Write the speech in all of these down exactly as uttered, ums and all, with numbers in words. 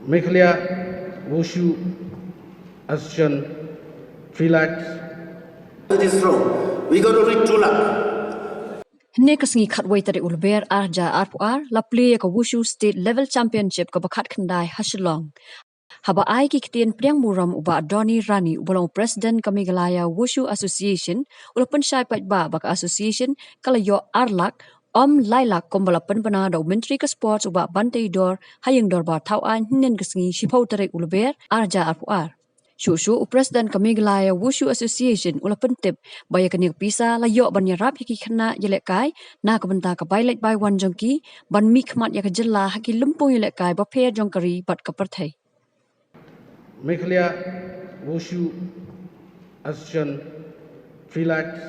Meghalaya Wushu Association, three lakhs. It is wrong. We got to reach two lakh. Hynne ka sngi khatwei tarik u Lber ar hajar arphew ar la plie ïa ka Wushu State Level Championship kaba khatkhyndai ha Shillong. Haba ai ki ktien pdiang burom u Bah Donny Rani uba long u President ka Meghalaya Wushu Association u la pynshai paidbah ba ka association ka la ïoh ar lak, ym lai lak kumba la pynbna da u Myntri ka Sports u Bah Banteidor ha ïing dorbar thawaiñ hynnin ka sngi shiphew tarik u Lber ar hajar arphew ar. Shuh shuh u President ka Meghalaya Wushu Association u la pyntip ba ïa kane ka pisa la ïoh ban ïarap ïa ki khynnah ïalehkai na ka bynta ka bai leit bai wan jong ki ban mihkhmat ïa ka jylla ha ki lympung ïalehkai bapher jong ka ri bad ka pyrthei. Meghalaya Wushu Association, three lakhs.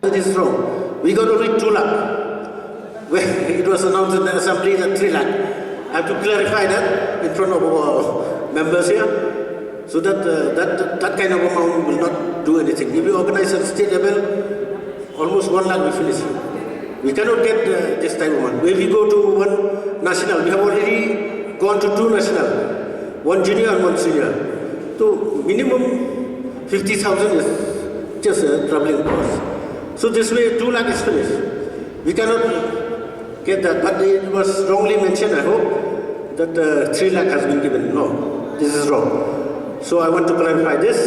It is wrong. We got only two lakh. Well, it was announced in the assembly that three lakh. I have to clarify that in front of our members here, so that uh, that that kind of amount will not do anything. If we organize at state level, almost one lakh will finish. We cannot get uh, this type of money. When we go to one national, we have already gone to two national, one junior and one senior. So minimum fifty thousand is just a traveling cost. So this way, two lakh is finished. We cannot get that, but it was wrongly mentioned, I hope, that uh, three lakh has been given. No, this is wrong. So I want to clarify this.